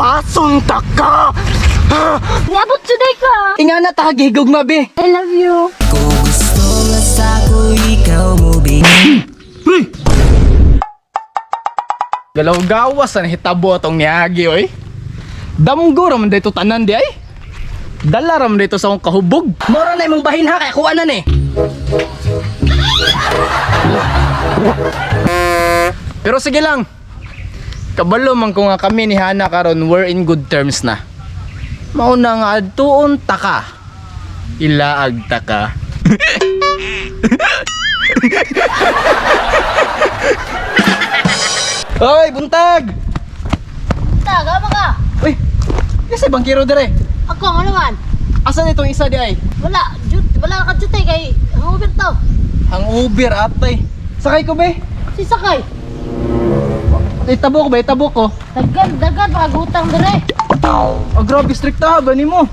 Lampason ta ka! Niabot today ka. Ingana ta gihigog mabi. I love you. Galaw gawas ang hitabo atong niagi oy. Damgo ra man dito tanan di ay. Dala ra man dito sa akong kahubog. Mora na imong bahin ha, kaya kuha na ni. Pero sige lang. Kabalo man ko nga kami ni Hana karon we're in good terms na. Mauna nga adtuon ta ka. Ilaag ta ka. Hoy, buntag! Taga ba ka? Uy, kasi bangkiro dire. Ako ano man? Asan itong isa di ay? Wala, jut, wala ka jut eh kay hangover to. Ang Uber atay. Sakay ko be. Si sakay. Itabo ko ba? Itabo ko. Dagan, dagan pagutang dire. Oh, grabe strikta ha, ba nimo?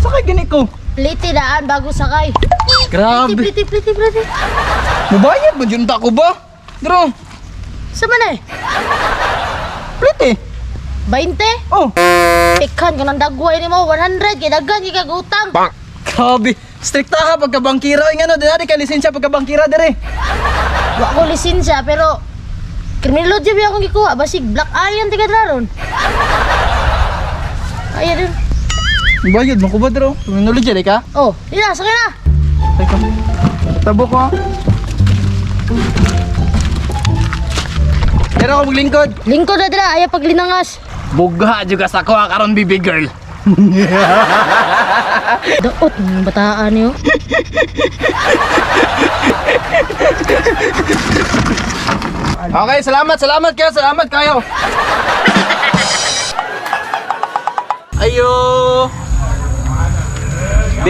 Sakay gani ko. Pliti daan bago sakay. Grabe. Pliti, pliti, pliti. Mubayad ba jud ta ko ba? Dro, Sa man eh? plite. 20? Oh, Pikan ka ng dagway nimo 100 kay dagan kay kagutang. grabe. Strikta ka pagka bangkira. Ay ngano, dinari ka lisensya pagka bangkira dire. Wa ko lisensya pero criminology ba akong gikuha basig black iron tiga ron. Ay din. Mubayad mo ko ba dro? Criminology di ka? Oh, di na sakay na. Teka. Tabo ko. ah. Pero ako maglingkod. Lingkod na dira ayaw paglinangas. Bugha jud ka sa kuha karon baby girl. Daot ng bataan niyo. Okay, salamat, salamat kayo, salamat kayo. Ayo. B.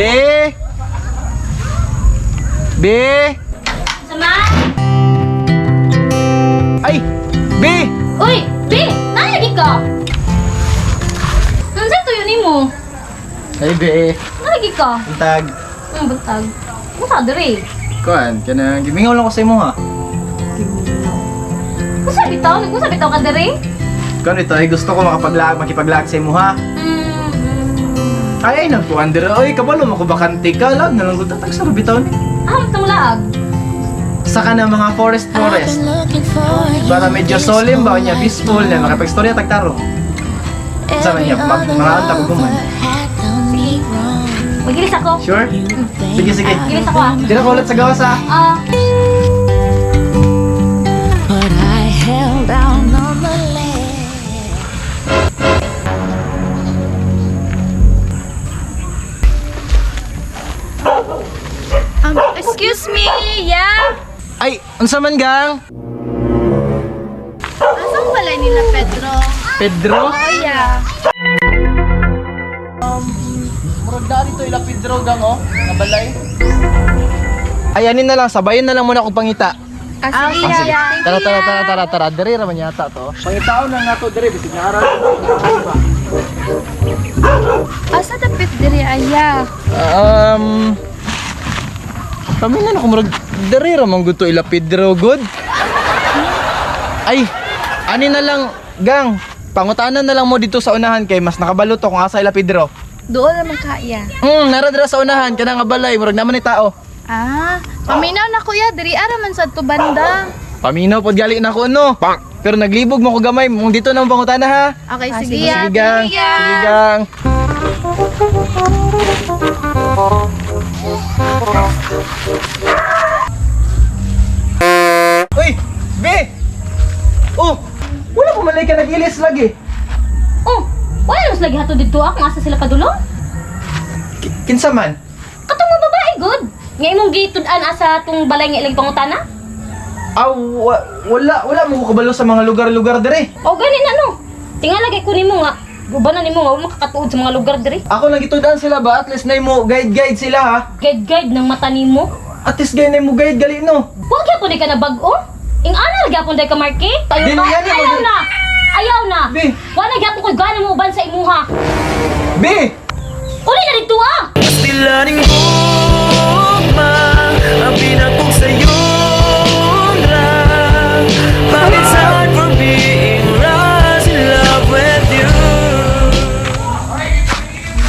B. Sama? Ay, B. Uy, B! Nalagi ka! Unsa tuyo nimo? Ay, B. Nalagi ka? Buntag. Ang buntag. Unsa diri? Kuan, kanang gimingaw lang ko sa imo ha. Unsa bitaw? Unsa bitaw ka diri? Kuan ito ay gusto ko makapaglaag, makipaglaag sa imo ha. Ay, ay nagkuan dira. Oy, kabalo mo ko bakante ka lag na lang gud tatag sa bitaw ni. Ah, itong laag. Saka na mga forest forest. Para medyo solemn ba niya, peaceful na makipagstorya tagtaro. Sa niya, mag mga anta ko guman. Magilis ako. Sure? Sige, sige. Gilis ako ah. Dira ko ulit sa gawas ah. Ah, But I held out nonetheless. Excuse me, yeah? Ay, unsa man gang? Asan pala nila Pedro? Pedro? Oh, yeah. Murag dali to ila Pedro gang oh, nabalay. Ay, anin na lang, sabayin na lang muna kung pangita. Ah, sige, Ah, sige. yeah. Tara, tara, tara, tara, tara. Dere ra man yata to. Pangitaon lang nato dere bisig naaral. Asa dapit diri aya? Kami na na murag dere ra man gud to ila Pedro good. Ay, ani na lang gang. Pangutanan na lang mo dito sa unahan kay mas nakabalo to kung asa ila Pedro. Doon naman kaya. Nara dira sa unahan kanang nga balay murag naman ni tao. Ah, paminaw na kuya, diri ara man sad to banda. Paminaw pod gali na ko no. Pero naglibog mo ko gamay, mong dito na mo pangutana ha. Okay, Ah, sige. sige. ya. Sige gang. Thank you, ya. Sige gang. Uy, B. Oh, wala pa malay ka nag-ilis lagi. Oh, wala naman sila gihatod dito ah, kung asa sila padulong. Kinsa man? Katong mga babae, good. Nga imong gitud-an asa tong balay nga ilang pangutana? Ah, wala wala mo ko kabalo sa mga lugar-lugar dire. O gani na no. Tingala kay kunin mo nga. Gubanan nimo nga wa makakatuod sa mga lugar diri. Ako lang gitudan sila ba? At least na mo guide-guide sila ha. Guide guide ng mata nimo. At least guide na mo guide gali no. Wa gyapon di ka na bag-o. Ing ana ra gyapon day ka Marky. Ayaw Dili na. yan, eh, Ayaw na. Ayaw na. Bi. Wa na gyapon koy gana mo uban sa imuha. B. Uli na dito ah. Still learning.